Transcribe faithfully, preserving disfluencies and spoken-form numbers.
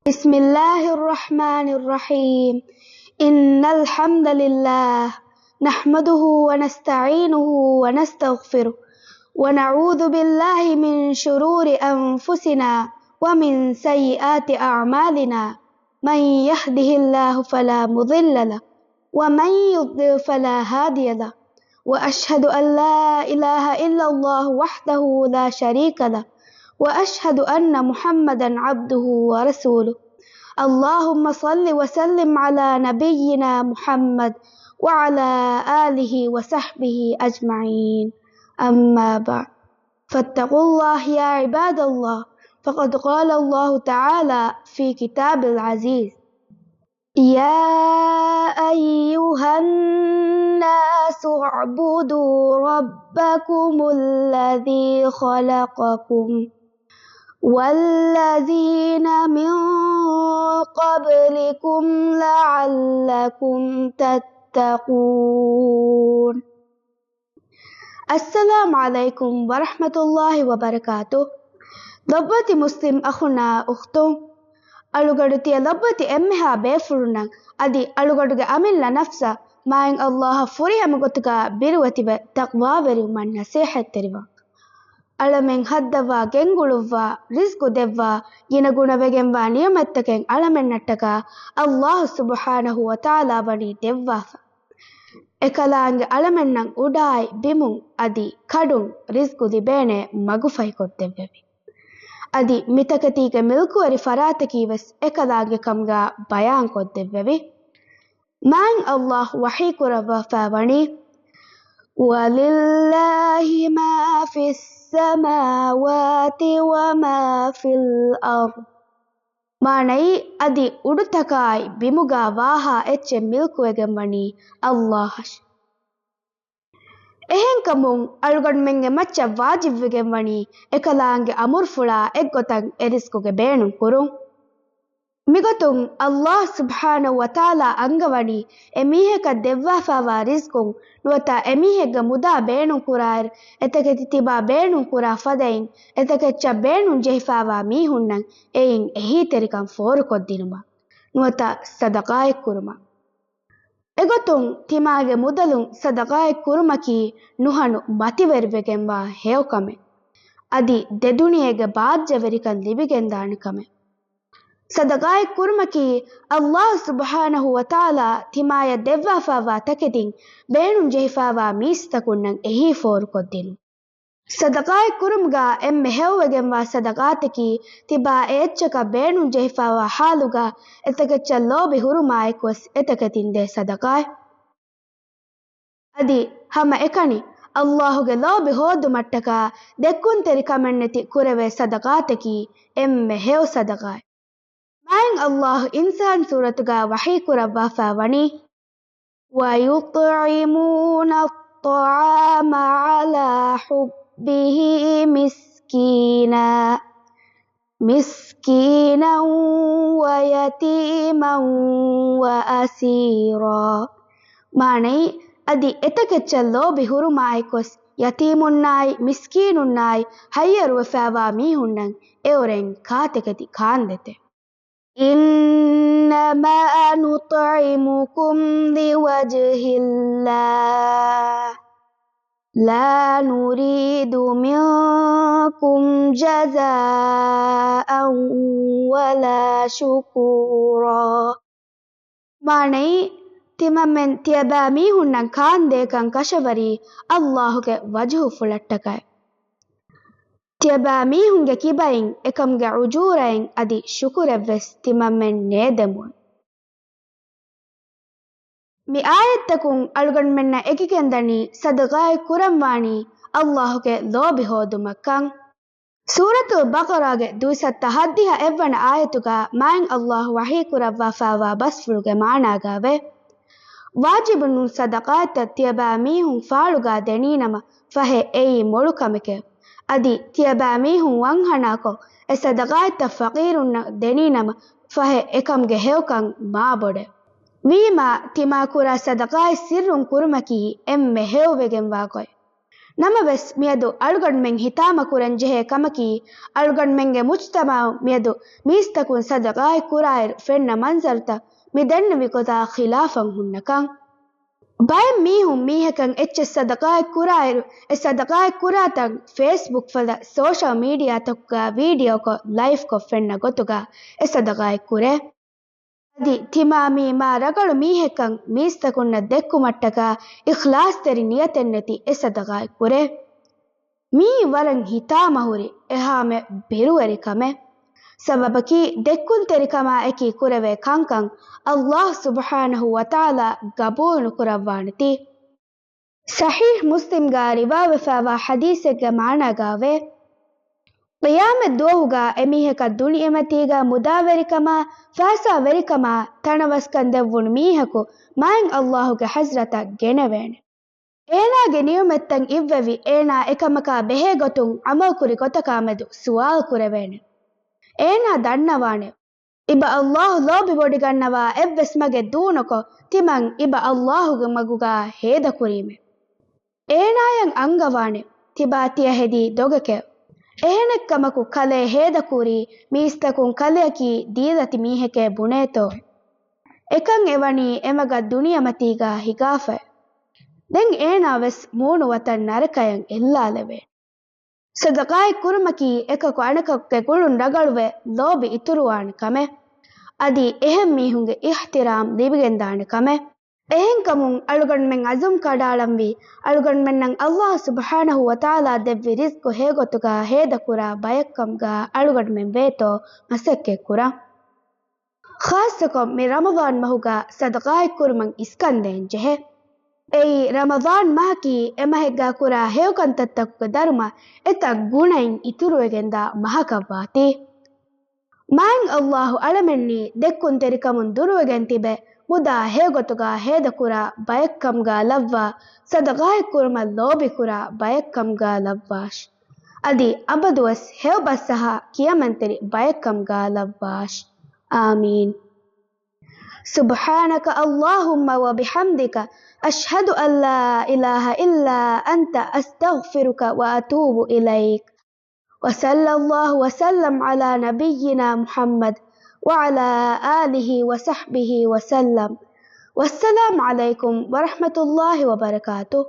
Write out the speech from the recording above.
بسم الله الرحمن الرحيم. إن الحمد لله نحمده ونستعينه ونستغفره ونعوذ بالله من شرور أنفسنا ومن سيئات أعمالنا. من يهده الله فلا مضل له ومن يضلل فلا هادي له. وأشهد أن لا إله إلا الله وحده لا شريك له. وأشهد أن محمدا عبده ورسوله. اللهم صل وسلم على نبينا محمد وعلى آله وصحبه أجمعين. أما بعد. فاتقوا الله يا عباد الله. فقد قال الله تعالى في كتاب العزيز: يا أيها الناس اعبدوا ربكم الذي خلقكم والذين من قبلكم لعلكم تتقون. އައްސަލާމު ޢަލައިކުމް ވަރަޙްމަތުﷲި ވަބަރަކާތު. ލޮބުވެތި މުސްލިމް އަޚުންނާ އުޚްތުން، އަޅުގަޑު ތިޔަ ލޮބުވެތި އެންމެހާ ބޭފުޅުންނަށް އަދި އަޅުގަޑުގެ އަމިއްލަ ނަފްސަށް މާތް ﷲ އަށް ފުރިހަމަ ގޮތުގަ ބިރުވެތިވެ ތަޤްވާވެރިވުމަށް ނަޞޭޙަތްތެރިވާން. އަޅަމެން ހައްދަވާ، ގެންގުޅުއްވާ، ރިޒްޤު ދެއްވާ، ގިނަގުނަވެގެންވާ ނިޢުމަތްތަކެއް އަޅަމެންނަށްޓަކާ ﷲ ސުބްޙާނަހޫ ވަތަޢާލާ ވަނީ ދެއްވާފަ. އެކަލާނގެ އަޅަމެންނަށް އުޑާއި ބިމުން އަދި ކަޑުން ރިޒްޤު ލިބޭނެ މަގުފަހިކޮށްދެއްވެވި. އަދި މިތަކެތީގެ މިލްކުވެރި ފަރާތަކީ ވެސް އެކަލާނގެ ކަމުގަ ބަޔާންކޮށްދެއްވެވި. މާތް ﷲ ވަޙީ ކުރައްވާފައި ވަނީ، ولله ما في السماوات وما في الأرض. މާނައީ، އަދި އުޑުތަކާއި ބިމުގަ ވާހާ އެއްޗެއް މިލްކުވެގެން ވަނީ ﷲ އަށް. އެހެންކަމުން އަޅުގަނޑުމެންގެ މައްޗަށް ވާޖިބްވެގެން ވަނީ އެކަލާނގެ އަމުރުފުޅާ އެއްގޮތަށް އެ ރިޒްޤުގެ ބޭނުން ކުރުން. މިގޮތުން ﷲ ސުބްޙާނަހޫ ވަތަޢާލާ އަންގަވަނީ އެ މީހަކަށް ދެއްވާފައިވާ ރިޒްޤުން ނުވަތަ އެ މީހެއްގެ މުދާ ބޭނުން ކުރާއިރު، އެތަކެތި ތިބާ ބޭނުން ކުރާ ފަދައިން އެތަކެއްޗަށް ބޭނުން ޖެހިފައިވާ މީހުންނަށް އެއިން އެހީތެރިކަން ފޯރުކޮށްދިނުމަށް ނުވަތަ ޞަދަޤާތްކުރުމަށް. އެގޮތުން ތިމާގެ މުދަލުން ޞަދަޤާތްކުރުމަކީ ނުހަނު މަތިވެރިވެގެންވާ ހެޔޮކަމެއް. އަދި ދެދުނިޔޭގެ ބާއްޖަވެރިކަން ލިބިގެންދާނެ ކަމެއް. ޞަދަޤާތްކުރުމަކީ ﷲ ސުބްޙާނަހޫ ވަތަޢާލާ ތިމާޔަށް ދެއްވާފައިވާ ތަކެތިން ބޭނުން ޖެހިފައިވާ މީސްތަކުންނަށް އެހީ ފޯރުކޮށްދިނުން. ޞަދަޤާތްކުރުމުގަ އެންމެ ހެޔޮވެގެންވާ ޞަދަޤާތަކީ ތިބާ އެ އެއްޗަކަށް ބޭނުން ޖެހިފައިވާ ޙާލުގަ އެތަކެއްޗަށް ލޯބި ހުރުމާއެކުވެސް އެތަކެތިން ދޭ ޞަދަޤާތް. އަދި ހަމައެކަނި، ﷲގެ ލޯބި ހޯދުމަށްޓަކާ ދެއްކުންތެރިކަމެއްނެތި ކުރެވޭ ޞަދަޤާތަކީ އެންމެ ހެޔޮ ޞަދަޤާތް. މާތް ﷲ އިންސާން ސޫރަތުގަ ވަޙީ ކުރައްވާފައި ވަނީ، ويطعمون الطعام على حبه مسكينا مسكينا ويتيما وأسيرا. މާނައީ، އަދި އެތަކެއްޗަށް ލޯބި ހުރުމާއެކުވެސް ޔަތީމުންނާއި މިސްކީނުންނާއި ހައްޔަރުވެފައިވާ މީހުންނަށް އެއުރެން ކާތަކެތި ކާންދެތެއް. إنما نطعمكم لوجه الله لا نريد منكم جزاء ولا شكورا. މާނައީ، ތިމަންމެން ތިޔަބައިމީހުންނަށް ކާންދޭކަން ކަށަވަރީ ﷲގެ ވަޖުހުފުޅަށްޓަކައި. ތިޔަބައިމީހުންގެ ކިބައިން އެކަމުގެ އުޖޫރައެއް އަދި ޝުކުރެއްވެސް ތިމަންމެން ނޭދެމުން. މި އާޔަތްތަކުން އަޅުގަނޑުމެންނަށް އެކިގެންދަނީ ޞަދަޤާތް ކުރަންވާނީ ﷲގެ ލޯބި ހޯދުމަށްކަން. ސޫރަތުލް ބަޤަރާގެ ދުއިސައްތަ ހައްދިހަ އެއްވަނަ އާޔަތުގަ މާތް ﷲ ވަޙީ ކުރައްވާފައިވާ ބަސްފުޅުގެ މާނާގައވޭ، ވާޖިބުނޫން ޞަދަޤާތްތައް ތިޔަބައިމީހުން ފާޅުގަ ދެނީނަމަ ފަހެ އެއީ މޮޅު ކަމެކެވެ. އަދި ތިޔަބައިމީހުން ވަންހަނާކޮށް އެ ޞަދަޤާތްތައް ފަޤީރުންނަށް ދެނީނަމަ ފަހެ އެކަމުގެ ހެޔޮކަން މާބޮޑެވެ. ވީމާ ތިމާ ކުރާ ޞަދަޤާތް ސިއްރުން ކުރުމަކީ އެންމެ ހެޔޮވެގެންވާ ގޮތް. ނަމަވެސް، މިއަދު އަޅުގަނޑުމެން ހިތާމަ ކުރަން ޖެހޭ ކަމަކީ، އަޅުގަނޑުމެންގެ މުޖްތަމަޢު މިއަދު މީސްތަކުން ޞަދަޤާތް ކުރާއިރު ފެންނަ މަންޒަރުތައް މި ދެންނެވި ގޮތާ ޚިލާފަށް ހުންނަކަން. ބައެއް މީހުން މީހަކަށް އެއްޗެއް ޞަދަޤާތް ކުރާއިރު، އެ ޞަދަޤާތް ކުރާތަން ފޭސްބުކް ފަދަ ސޯޝަލް މީޑިއާތަކުގަ ވީޑިއޯކޮށް ލައިވްކޮށް ފެންނަ ގޮތުގަ އެ ޞަދަޤާތް ކުރޭ. އަދި ތިމާ މީ މާ ރަގަޅު މީހެއްކަން މީސްތަކުންނަށް ދެއްކުމަށްޓަކާ އިޚްލާޞްތެރި ނިޔަތެއްނެތި އެ ޞަދަޤާތް ކުރޭ. މީ ވަރަށް ހިތާމަހުރި އެހާމެ ބިރުވެރި ކަމެއް. ސަބަބަކީ ދެއްކުންތެރިކަމާ އެކީ ކުރެވޭ ކަންކަން ﷲ ސުބްޙާނަހޫ ވަތަޢާލާ ގަބޫލު ނުކުރައްވާނެތީ. ޞަޙީޙް މުސްލިމްގަ ރިވާވެފައިވާ ޙަދީޘެއްގެ މާނާގައވޭ، ޤިޔާމަތް ދުވަހުގަ އެމީހަކަށް ދުނިޔެމަތީގަ މުދާވެރިކަމާ ފައިސާވެރިކަމާ ތަނަވަސްކަން ދެއްވުނު މީހަކު މާތް ﷲގެ ޙަޟްރަތަށް ގެނެވޭނެ. އޭނާގެ ނިޢުމަތްތައް އިއްވެވި، އޭނާ އެކަމަކާ ބެހޭގޮތުން ޢަމަލުކުރި ގޮތަކާމެދު ސުވާލު ކުރެވޭނެ. އޭނާ ދަންނަވާނެ، އިބަ ﷲ ލޯބިވޮޑިގަންނަވާ އެއްވެސް މަގެއް ދޫނުކޮށް، ތިމަން އިބަ ﷲގެ މަގުގަ ހޭދަކުރީމޭ. އޭނާޔަށް އަންގަވާނެ، ތިބާ ތިޔަ ހެދީ ދޮގެކޭ. އެހެނެއްކަމަކު ކަލޭ ހޭދަކުރީ މީސްތަކުން ކަލެއަކީ ދީލަތި މީހެކޭ ބުނޭތޯ. އެކަން އެވަނީ އެމަގަށް ދުނިޔެމަތީގަ ހިގާފައި. ދެން އޭނާވެސް މޫނު ވަތަން ނަރަކަޔަށް އެއްލާލެވޭ. ޞަދަޤާތް ކުރުމަކީ އެކަކު އަނެކަކުގެ ގުޅުން ރަގަޅުވެ ލޯބި އިތުރުވާނެ ކަމެއް. އަދި އެހެން މީހުންގެ އިޙްތިރާމް ލިބިގެންދާނެ ކަމެއް. އެހެންކަމުން އަޅުގަނޑުމެން ޢަޒުމް ކަޑައަޅަންވީ، އަޅުގަނޑުމެންނަށް ﷲ ސުބްޙާނަހޫ ވަތަޢާލާ ދެއްވި ރިޒްޤު ހެޔޮގޮތުގަ ހޭދަކުރާ ބަޔަކަށްކަމުގަ އަޅުގަނޑުމެން ވޭތޯ މަސައްކަތް ކުރަން. ޚާއްޞަކޮށް މި ރަމަޟާން މަހުގަ ޞަދަޤާތް ކުރުމަށް އިސްކަންދޭން ޖެހޭ. އެއީ ރަމަޟާން މަހަކީ އެމަހެއްގަ ކުރާ ހެޔޮކަންތައްތަކުގެ ދަރުމަ އެތައް ގުނައިން އިތުރުވެގެންދާ މަހަކަށްވާތީ. މާތް ﷲ އަޅަމެންނީ ދެއްކުންތެރިކަމުން ދުރުވެގެން ތިބެ، މުދާ ހެޔޮގޮތުގަ ހޭދަކުރާ ބަޔަކަށްކަމުގަ ލައްވާ، ޞަދަޤާތް ކުރުމަށް ލޯބިކުރާ ބަޔަކަށްކަމުގަ ލައްވާށި. އަދި އަބަދުވެސް ހެޔޮބަސްއަހާ ކިޔަމަންތެރި ބަޔަކަށްކަމުގަ ލައްވާށި. އާމީން. سبحانك اللهم وبحمدك، أشهد أن لا إله إلا أنت، أستغفرك وأتوب إليك. وصلى الله وسلم على نبينا محمد وعلى آله وصحبه وسلم. والسلام عليكم ورحمة الله وبركاته.